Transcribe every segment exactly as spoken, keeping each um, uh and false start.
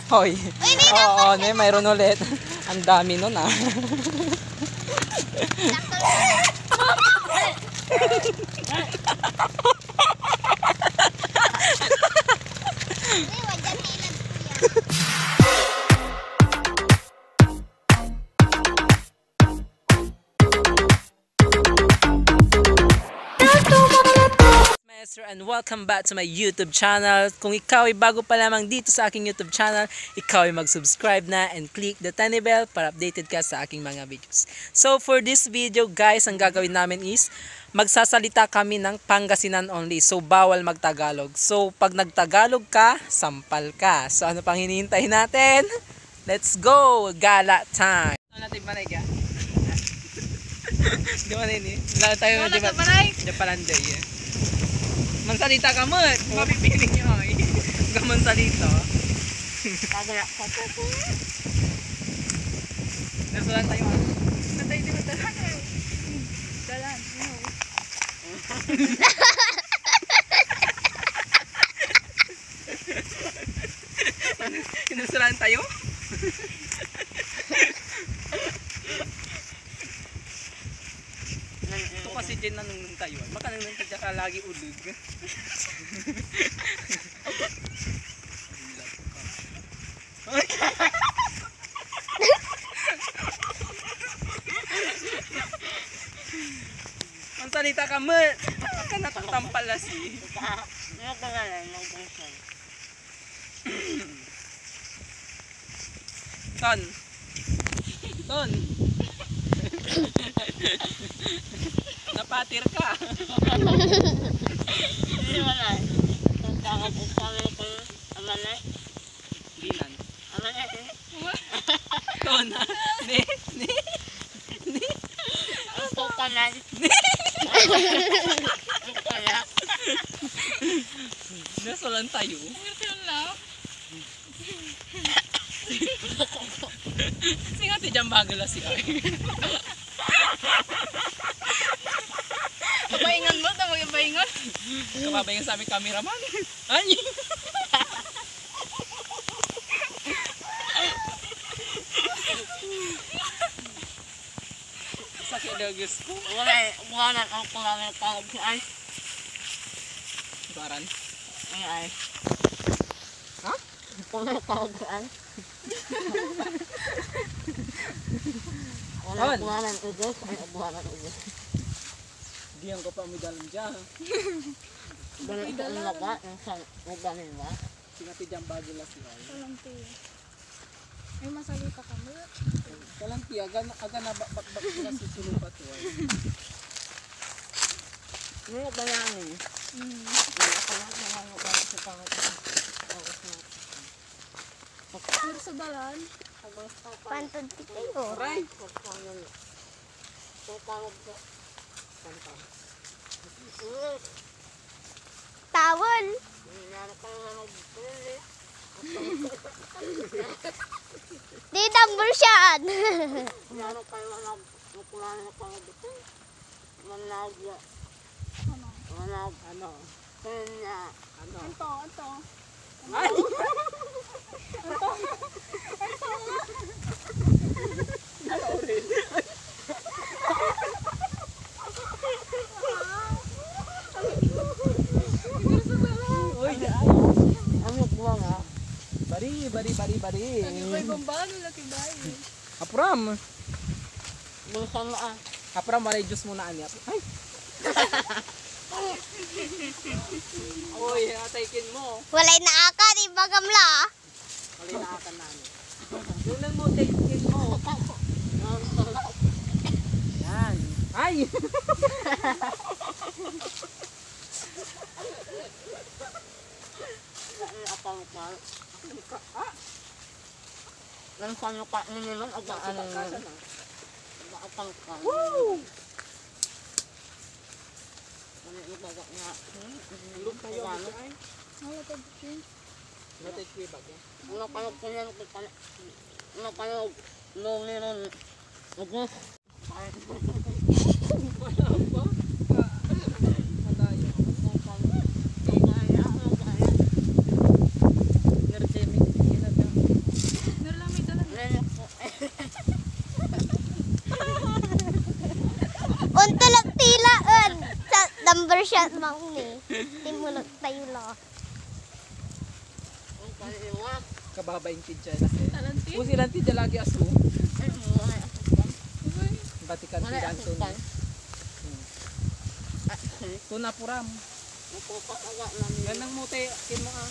Hoy. Oo, ne, mayroon ulit. Ang dami nun, ah. Maestro, and welcome back to my YouTube channel. Kung ikaw ay bago pa lamang dito sa aking YouTube channel, ikaw ay mag-subscribe na and click the tiny bell para updated ka sa aking mga videos. So for this video, guys, ang gagawin namin is magsasalita kami ng Pangasinan only. So bawal magtagalog. So pag nagtagalog ka, sampal ka. So ano pang hinihintay natin? Let's go! Gala time! Ano natin, Manay, ga? Di ba, Nini? Wala tayo, wala di ba? Ka, Manay? Di ba, Landay, eh? Mansalita ka mo, eh. Mapipiling niyo, eh. Huwag ka mansalita. Tagalak ka po. Nasulan tayo, ah. Patay, di ba, tayo? Dalan, you know. Inusurahan tayo? Ito kasi din nanunong tayo. Makanunong tayo ka lagi ulig. Ang salita ka, me. Ka natatampal na si. Ano ba nga lang, nagdangsan? Ton. Ton. Napatir ka. Hindi naman. Ang tawag ko sa mga amanay. Dinan. Amanay. Ton. Ni, ni, ni. Ang pupanan. Ni. Ang kaya. Nasulan tayo. Ang hirap yung love. Singa ti diyan bagel a si Ay. Baingan mo, tama yung baingan. Kababaingan sa aming cameraman. Ay! Sakit daw, Diyos ko. Wala eh, wala na ang pangalan ng tawag si Ay. Baran? Ay, Ay. Ha? Kung may tawag dyan. Wala. On. Buwanan igos, ay buwanan igos. Diyan ko pa may dalan dyan. Ganun sa ilaga, yung sa uga nila. Singati dyan bago lang sila. Walang tiyo. Ay, masalita ka mo. Kalanti, aga na, aga na bakbak na si Sulupa to, ay. Ano ba yan, eh? Mm. Ano ba yan? Ano ba yan? Ano ba yan? Puro sa dalan. Pantod ti kayo. Aray! Tawol. Di tambol siya. Manag. Ano? Manag. Ano? Kanya. Ano? Anto, anto? Ay! Anto? Anto? Uy, ay. Ano buwan, ah? Bari, bari, bari, bari. Ano ba yung bambalo, laki bayo? Apuram. Bulsa mo, ah. Apuram, walay juice mo na, anya. Ay! Oy, atay kin mo. Walay naakan, ibagam la. Walay naakan na, anya. Tingnan mo, take kin mo. Yan. Ay! Ang apangkal. Ah! Nang panuka ni naman, aga, ano, aga, apangkal. Woo! Ano yung baga nga? Look kayo, ano? Ay. Ano to, Jim? Ano to, Jim, baga? Ano kayo, kuya, ano kayo, ano kayo, no, meron, ano? Wala pa. Wala yun. Mang ni, timulot tayo la. Kababaing pidya la, eh. Talantin? O, si Lantin dia lagi aso. Uy. Batikan si Lanton. Hmm. Tuna puram. Ganang mo, te, akin mo, ah.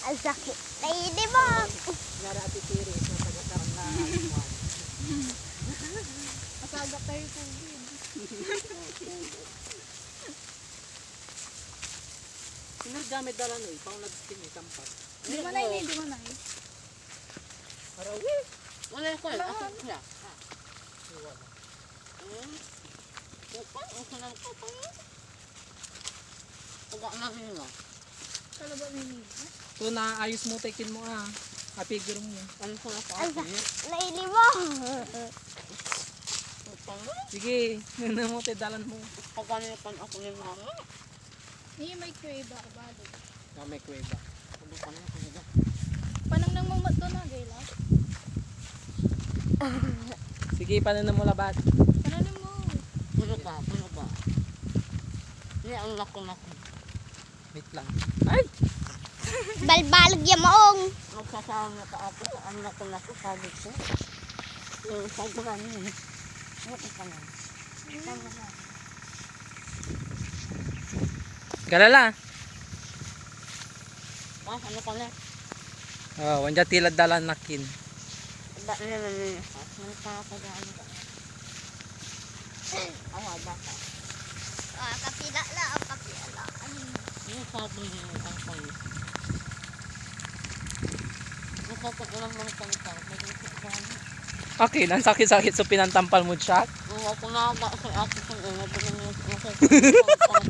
Ang sakit. Ay, di ba? Nara ati Tiri, sa taga-Karangahan. Asagap tayo tubig. Sinerga may dala na, eh. Paunad skin, eh, tampat. Di man ay, di man ay. Arawi. Wala ko, eh. Ako siya. Ah. Iwan. Hmm. Upang, ang sanang ko, pang- Pag-aanahin mo. Kalaba ni Nina. Ito na, ayos mo, tekin mo, ah. Apigir mo. Ano ko na pa? Ay, naili mo. Sige, nana mo, te, dalan mo. Pagkano yung pan-, ako yung mama? Ni may kuweba, balik. Na may kuweba. Ano pa na, ano ba? Panang nang mamat to na, gay, la? Sige, panang mo labat. Panang mo. Puno ka, puno ka. Ni ang lako-lako. Wait lang. Ay! Balbaleg ya maong. Magsasama ka ako, ang lako-lako, sabi ko. Yung sabi ko, ano yun? Ano ka na? Ano ka na? Galala. Ah, ano ka na? Oh, wanja tila dalan nakin. Ba, ano, ano, ano, ano, ano, ano, ano, ano, ano, ano, ano, ano, Ah, kapila la, kapila la. Ay. Yung sabi niya, yung tangkay. Yung sabi ko lang mga tangkay, may isip ko, ano? Akin, ang sakit-sakit so pinantampal mo, Chuck? Yung ako na ba, sa ate ko, eh, nabigyan niya sa, sa, sa,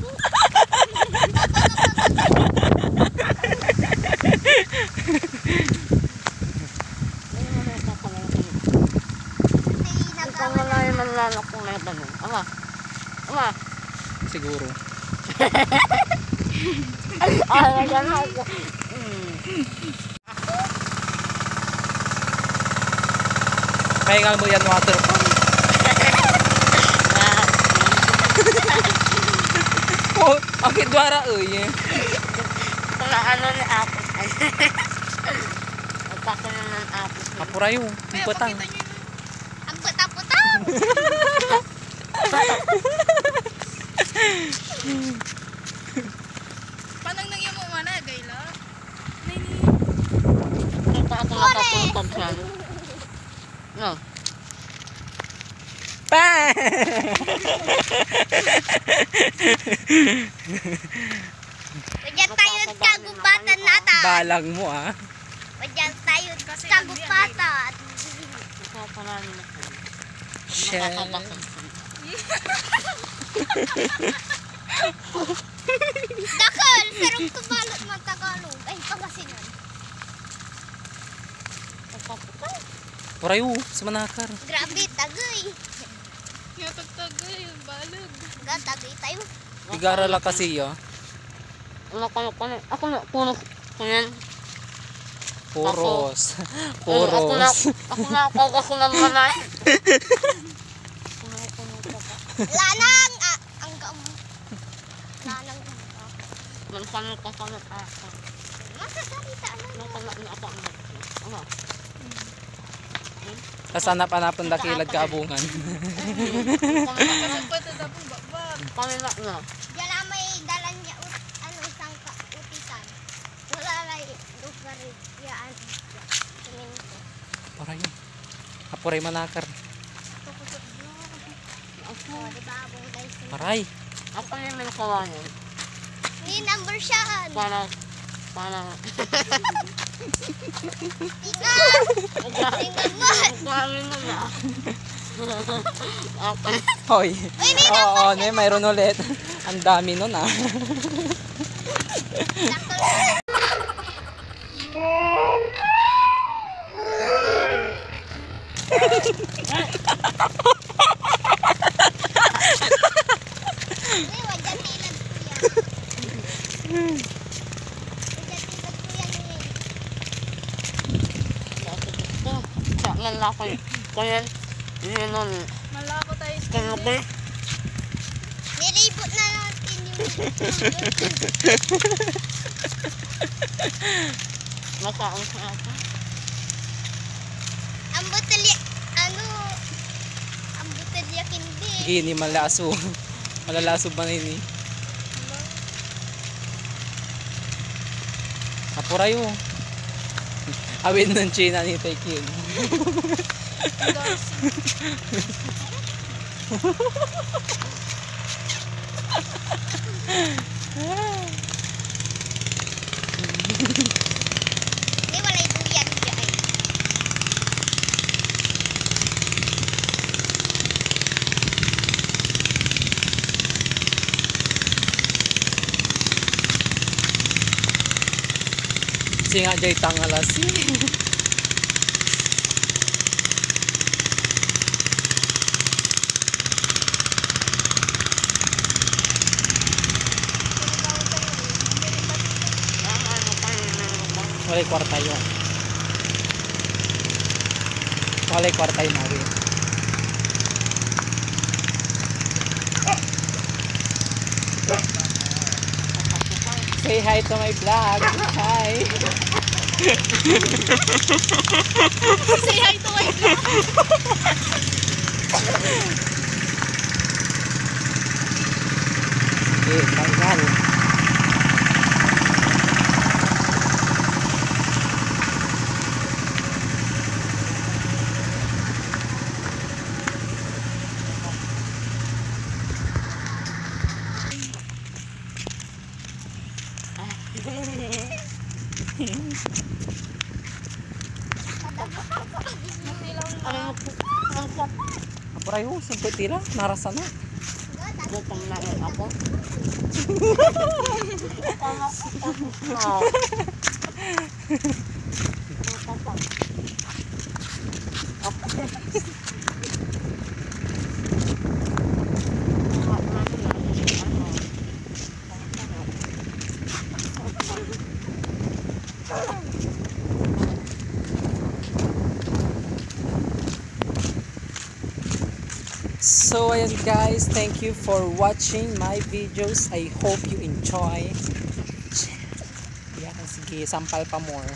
Ay, ano, sa, sa, sa, Ikaw na lang yung manlalakong na ganun. Ama. Ama. Siguro. Ah, ganun. Hmm. Pahingal mo yan, water pump. Oh, ang kidwara, uy. Kung ano ni Apo. Ang kakunan ng Apo. Apuray, oh. Ang Ay, batang. Pakita niyo yun. Ang puta-puta! Panang nang yung mana, gay la? Nini. Kita ako Pare! Nakatulog siya. No. Pa! Wadia tayo kagubatan natan. Balang mo, ah. Wadia tayo kagubatan. Shit. Dakel, pero tubalot man Tagalog. Ay, Pangasinan. Waray, oh, sa manakar. Grabe, tagoy. Kaya pag tagoy, balag. Ga, tagoy tayo. Tigara la kasi, ah. Ano, ano, ano, ako na, puno ko yan. Puros. Ako, eh, ako na, puros. Ako na, ako, ako na naman. Lanang, ah, ang gaam. Lanang, ang gaam. Nang paano ka sa nag-asa? Masasalita lang. Nang pala, ano, apa, ano? Ano? Tas anap-anapen da ki lad kaabungan. Paminak na. Diyan lang may dalan niya ut-, ano, isang ka-, utisan. Wala lay lugar ya, ano, ya, semento. Apuray yun. Apuray manakar. Oh, di ba, abong tayo sa Aray. Ako yung may kawayan. Ni number siya. Para, para. Tingnan! Tingnan mo! Kuhanin mo na. Okay. Hoy. Uy, may Oo, number ne, siya. Mayroon ulit. Ang dami nun, ah. Sakto lang. Uy, wadyan ilad ko yan. Wadyan ilad ko yan, eh. Sa lalaki ko yan. Yan nun. Malabo tayo sa Kaya hindi. Nilibot na natin yung Makaon sa ata. Ang botelya, ano, ang botelya hindi. Gini, malaso. Malalaso ba na ini? Apuray, oh. Awit ng China ni Taekyun. Ni walay duyan diay. Singa jay tangalas. Walay kwarta yun. Walay kwarta yun, Awi. Say hi to my vlog. Hi. Say hi to my vlog. Okay, final. Apuray, oh, singko tira, narasa na. Gutom na rin ako. So, ayan guys, thank you for watching my videos. I hope you enjoy. Yan, sige, sampal pa more.